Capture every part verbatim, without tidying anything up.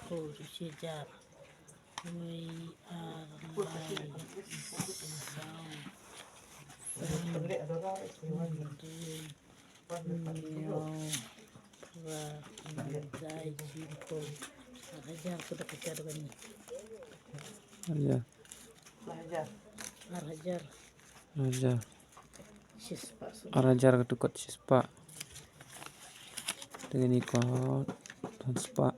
Pur, shi hajar. Wei, ar, lai, saw, san, dei, hynñiew, phra, khyndai, shiphew. Ar hajar, ka dei ka hajar bani. Ar hajar. Ar hajar. Ar hajar. Shispah. Ar hajar ka tu kot shispah. Te kane kot san spah.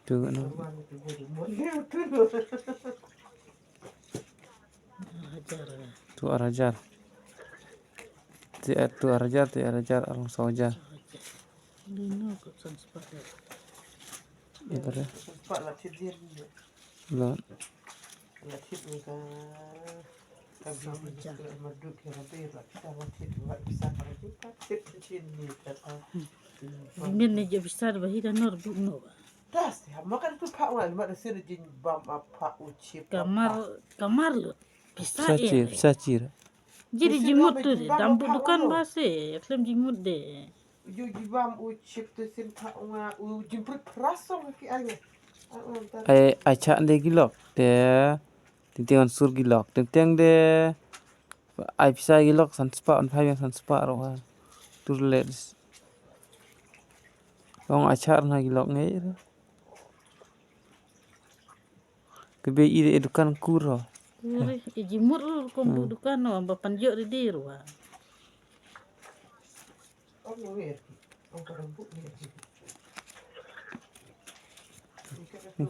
Tu kano. Ar hajar. Tu ar hajar. Te, eh, tu ar hajar, te ar hajar, ar saw hajar. Lino kot san spah. Ita deh. San spah la thied. La. La thied ka. Ka bi ka ma duk ka bi la kita la thied la bisa ka bi ka thied thied ni ka. Min ne je bisa ba hi da nor bu no ba. Das ya ma kan tu pa wa ma da sir jin bam a pa u chip. Kamar, kamar lut. Bisa. Bisa chir, eh. Bisa chir. Jadi jimut tu de, dam bu dukan ba se, klem jimut de. Ju jibam u chip tu sin pa wa u jimprut prasong ki ai. Ai, ai cha de gilok de. Ting ting sur gilok. Ting ting de. Ai pisa gilok san spah, on phai san spah ro ha. Tur le. Long ai cha na gilok ngai. Kebe i de dukan kur ho. Uri, i jimur ur kom bu dukan no, ba pan jok di di ruwa.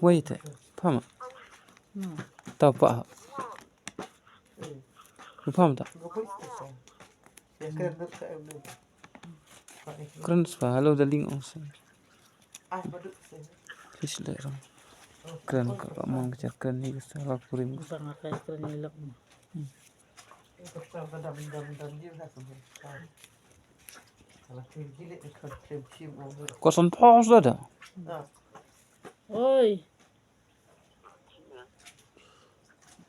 Wait, pama. No. Tau pa. Pama ta. Kren spa, hello darling ong sa. Please le rong. Kren ka ka mong ka kren ni ka sa la kurim. Bang ka kren ni lok. Ko san pos da da. Oi.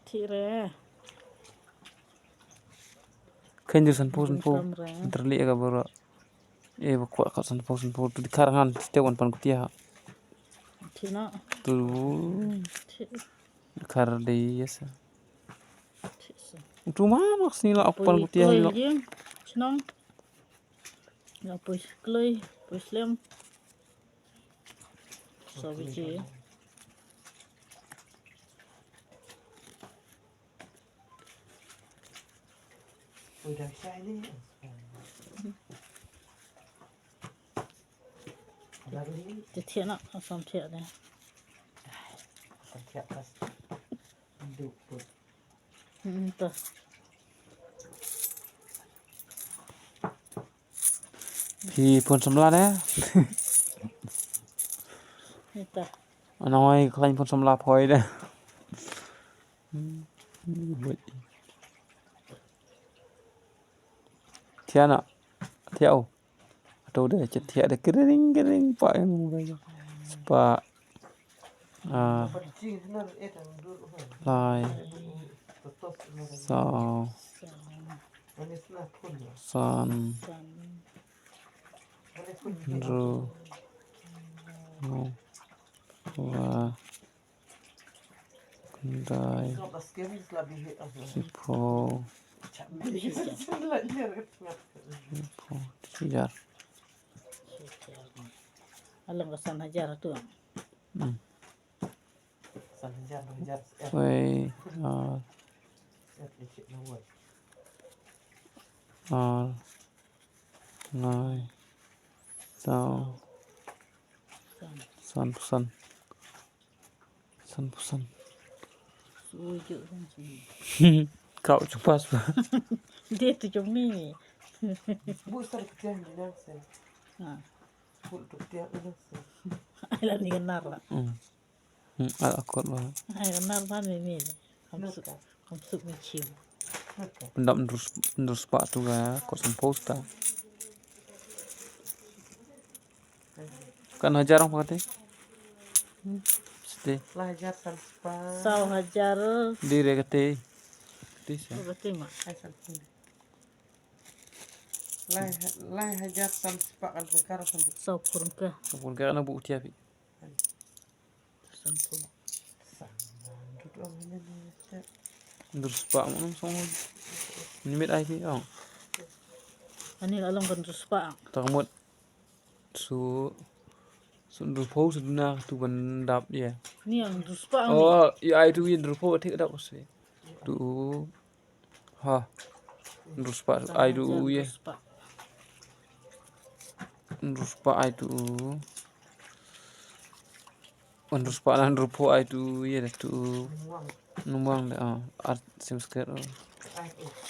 Thire. Khen ju san pos san pos. Kamra. Terli ka boro. E ba kwah ka san pos san pos tu dikar ngan setiap wan pan kutia. Thina. Tu. Thi. Dikar de ya sa. Thi sa. Tu ma mak sini la pan kutia lo. Chnong. Ya poi kloi, poi slem. Sa biji. Te thiah na, asam thiah de. Asam thiah pas. Duk put. Hmm, to. Phi pun samla ne? Ita. Anoi khlain pun samla phoi de. Thiah na. Thiah o. Ato de chet thiah de kering kering pa em. Spa. Ah. Lai. Saw. San. Ru. Wa. Khyndai. Shiphew. Shiphew. Shihajar. Alang ka san hajar tu. Hmm. Wei, ar, ar, lai, saw, sanphew san. Sanphew san. Kau cupas ba. Dia tu cumi. Bu sar ketiah ni nang sen. Ha. Bu tu ketiah ni nang sen. Ai la ni kenar la. Hmm. Hmm, al akot ba. Ai kenar ba ni ni. Kam suk, kam suk ni ciu. Pendap ndrus, ndrus pak tu ga kot sanphew ta. Kan hajar ong pakati. Siti. Lah hajar san spah. Saw hajar. Di re kati. Kati sa. Kati ma. Ai san pun. Lai, lai hajar san spah kan pengkar kan. Saw phew ryngka. Saw phew ryngka na buh tiap hi. San phew. Hynriew spah mo nang song. Ni mit ai phi ong. Ani la long kan hynriew spah. Tak mut. Su, su hynriew phew su duna tu ban dap ïa. Ni ang hynriew spah ni. Oh, ïa ai tu ïa hynriew phew thik dap se. Tu. Ha. Hynriew spah ai tu ïa. Hynriew spah. Hynriew spah ai tu. Hynriew spah na hynriew phew ai tu ïa da tu. Numbang da, oh, ar sim sket, oh.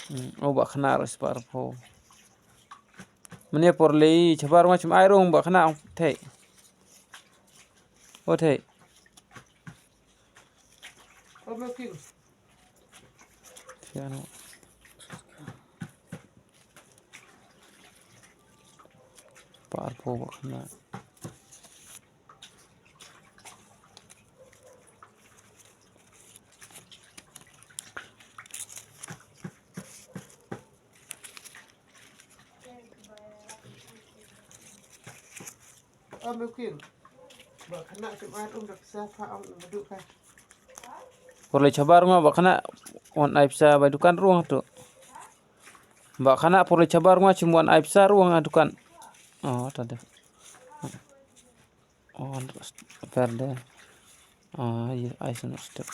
Hmm, oh, ba khynnah ruh spah hynriew phew. Mane por lei chabar nga chim ai rung ba khynnah thei. Oh, thei. Fiano. Par po ba khynnah. Por lei chabar nga ba khynnah wan ai pisa bai dukan ruh tu. Ba khynnah por lei chabar nga chim wan ai pisa ruh nga dukan. Oh, ta de. Oh, per de. Ah, ye, ai sunu step.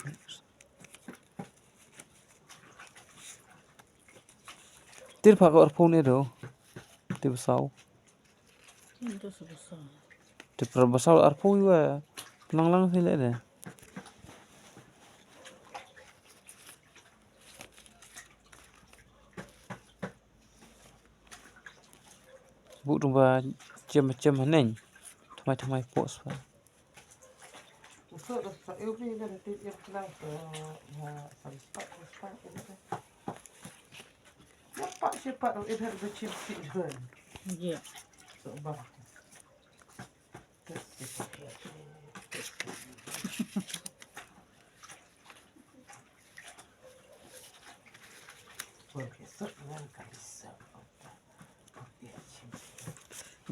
Tir pha ka arphew ne do. Tir ba saw. Tir ba saw. Tir ba saw arphew wa. Lang lang sini de. Bu tung ba jem jem neng. Thamai thamai pos ba.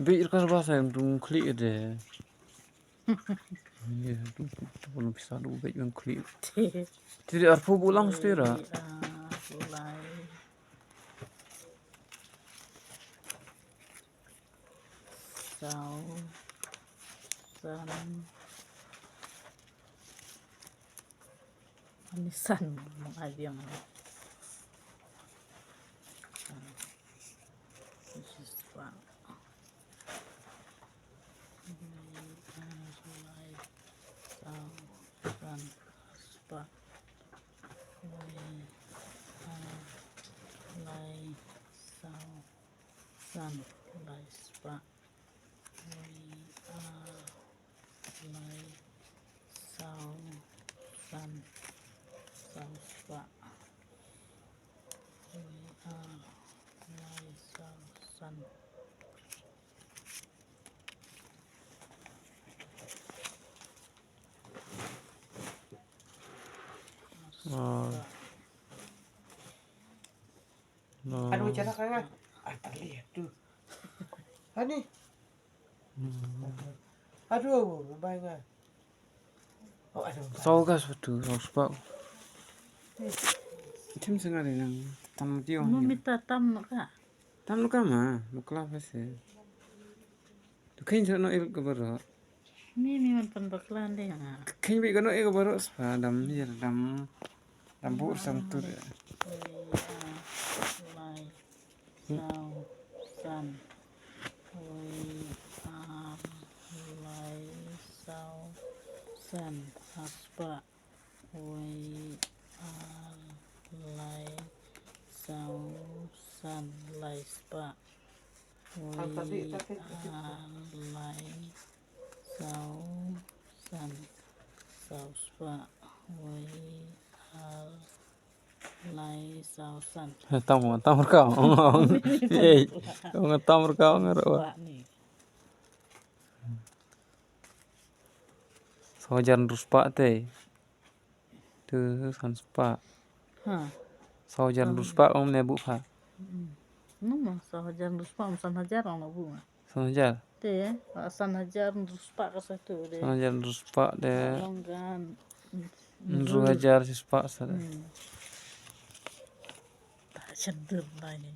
Bit rekas bahasa yang tung klik de. Ye, tu, tu, tu, pun bisa tu bit yang klik. Jadi arphew bulang setera. Saw san. Ani san mong ai biang. Saw san. Saw san. Spah. Lai saw san. Lai spah. Wei ar lai saw san. Saw spah. Wei ar lai saw san. Ah. No. Aduh, cara kaya. Ah, tak lihat tu. Ani. Hmm. Aduh, bai nga. Oh, aduh. Saw gas betul, saw spah. Tim sengari nang tam tiong. Mu minta tam no ka? Tam no ka ma, no kla pase. Tu khein sa no il ka baro. Mi mi man pan bakla de nga. Khein bi ka no il ka baro sa dam ya dam. Dam bu sam tu de. Lai saw san. Wei ar lai saw san. Saw spah. Wei ar lai saw san. Lai spah. Wei ar lai saw san. Saw spah. Wei ar lai saw san. Tam, tam rkau. Eh, tam rkau ngar. Spah ni. Saw hajar hynriew spah te. Tu san spah. Ha. Saw hajar hynriew spah ong ne bu pha. Hmm. Nung ma saw hajar hynriew spah, san hajar ong na bu ma. San hajar. Te, ah, san hajar hynriew spah ka sa tu de. San hajar hynriew spah de. Long gan. Hynriew hajar shi spah sa de. Hmm. Ta shadur lai ni.